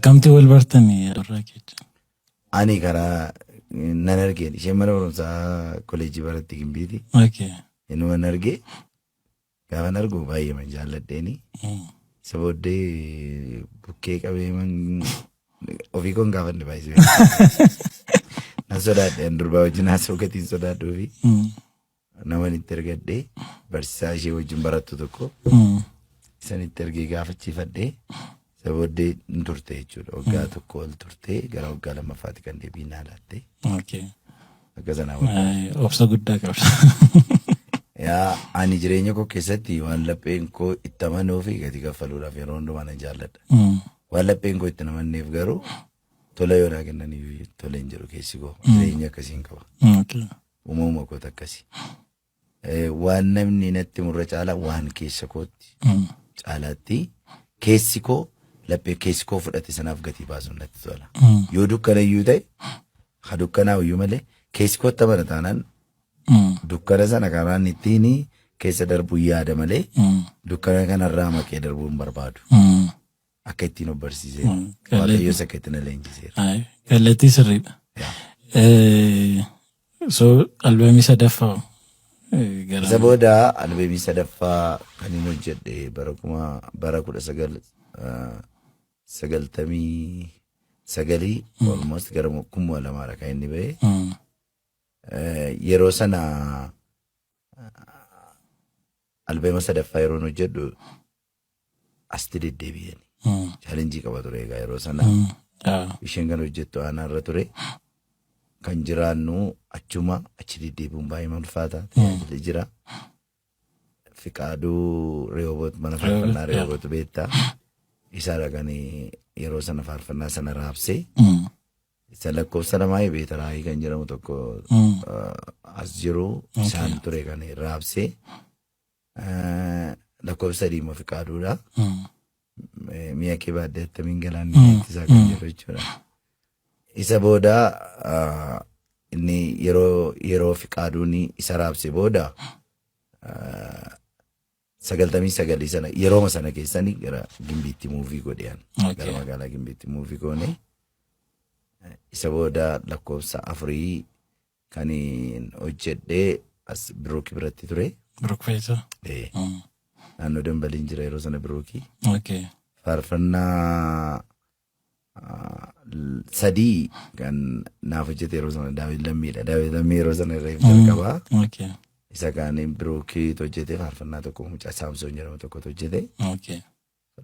Akkamti wal bartanii irraa keessa? Ani karaa nan argeen, isheen mana barumsaa koleejjii baratti Gimbiiti. Inuma nan argee, gaafan argu baay'ee man jaalladheeni. Isa booddee bukkee qabee man ofii koon gaafanne baay'isee. Nan sodaadhe, an durbaa wajjin haasa'uu gatiin sodaadhuu fi nama itti ergadhee, barsiisaa ishee wajjin barattu tokko isan itti ergee gaafachiifadhee, isa booddee hin turte jechuudha. Waggaa 1 ol turte, gara waggaa lammaffaatti kan deebii naa laatte. Akka sanaa wal Ay, obsa guddaa qabda. Yaa, ani jireenya koo keessatti waan lapheen koo itti amanuu fi gatii kaffaluudhaaf yeroo hundumaa nan jaalladha. Waan lapheen koo itti amanneef garuu tola yoo naa kennaniyyuu tole hin jedhu keessi koo. Jireenya akkasiin qaba. Uumama koota akkasii. Waan namni natti murra caalaa waan keessa kootti caalaatti keessi koo, laphee keessi koo fudhate sanaaf gatii baasuun natti tola. Yoo dukkana iyyuu ta'e, ha dukkanaa iyyuu malee, keessi kootti amana taanaan dukkana sana karaan ittiin keessa darbuu yaada malee dukkana kanarraa maqee darbuu hin barbaadu. Akka ittiin of barsiiseera. Waaqayyos akka ittiin na leenjiseera. Ay, kallattii sirriidha. Yaa. So albeemii sadaffaa gara Isa booda albeemii sadaffaa kan inni hojjedhe bara 1999, almost gara 2000dha kan inni ba'e. Yeroo sana albeema sadaffaa yeroon hojjedhu asti deddeebi'ani. Challenge qaba ture egaa yeroo sana. Isheen kan hojjettu aanaarra ture. Kan jiraannu achuma, achi deddeebi'uun baay'ee ulfaata. Tajaajilli jira. Fiqaaduu Rehoboot, mana faarfannaa Rehoboot beektaa. Isaadha kan yeroo sana faarfannaa sana raabsee. Isa lakkoofsa lamaa Beetaraayii kan jedhamu tokko as jiru isaan ture kan raabsee. Lakkoofsa sadii immoo Fiqaaduudha. Mi'a kee baaddee attamiin galaanni ittisaa kan jedhu jechuudha. Isa booda inni yeroo Fiqaaduun isa raabse booda 99 sana, yerooma sana keessani gara Gimbiitti move godhean. Gara magaalaa Gimbiitti move goone. Isa booda lakkoofsa afurii kan hojjedhee as Birookii biratti ture. Biruk Fayyisaa. Naannoo Dambaliin jira yeroo sana Birookii. Faarfannaa sadii kan naaf hojjete yeroo sana Daawit Lammiidha. Daawit Lammii yeroo sana irra jalqabaa. Isa kaaniin Birookii hojjete, faarfannaa tokko mucaa Saamsoon jedhamu tokkotu hojjete.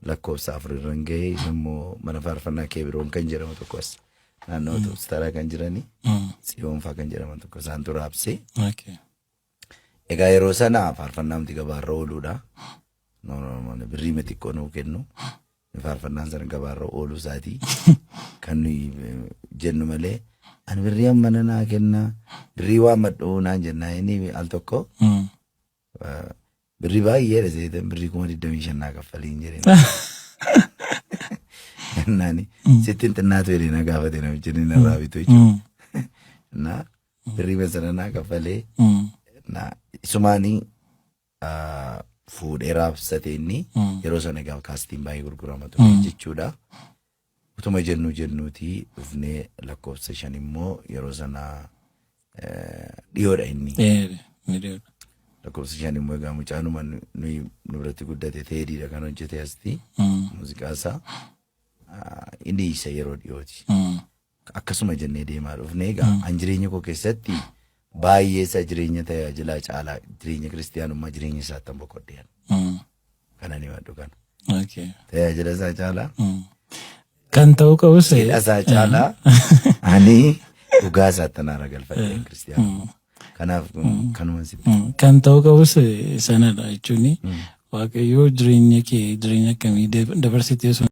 Lakkoofsa afur irra hin gahe, immoo mana faarfannaa Keebiroon kan jedhamu tokko as naannoo Toobstaraa kan jirani Tsiyoonfaa kan jedhaman tokko isaantu raabsee. Egaa yeroo sana faarfannaa miti gabaarra ooluudha. No, no, no, birrii xiqqoo nuu kennu. Faarfannaan sana gabaarra ooluu isaatii kan nuyi jennu malee, ani birrii amma naa kenna, birrii waan madhuu naan jennaa, inni al tokko birrii baay'eedha seetan, birrii 25,000 naa kaffaliin jedheen. Naani sitti hin xinnaatu jedhee na gaafate namichi inni narraa bitu jechuudha. Na birrii sana naa kaffalee na isumaanii fuudhee raabsate inni yeroo sana egaa kaasetiin baay'ee gurgurama ture jechuudha. Utuma jennuu jennuuti dhufnee lakkoofsa shan immoo yeroo sana dhiyoodha inni. Ni dhiyoodha. Lakkoofsa shan immoo egaa mucaanuma nuyi nu biratti guddate Teediidha kan hojjete asti muuziqaa isaa. Inni isa yeroo dhiyooti. Akkasuma jennee deemaa dhufne. Egaa an jireenya koo keessatti baay'ee isa jireenya tajaajilaa caalaa jireenya kiristiyaanummaa, jireenya isaatti han boqodheera. Kana ni maddu kana. Tajaajila isaa caalaa. Kan ta'uu qabus Cidha isaa caalaa ani dhugaa isaatti naara galfadheen kiristiyaanummaa. Kanaaf kanuma sitti. Kan ta'uu qabus sanadha jechuun, Waaqayyoo jireenya kee jireenya akkamii dabarsitee osoo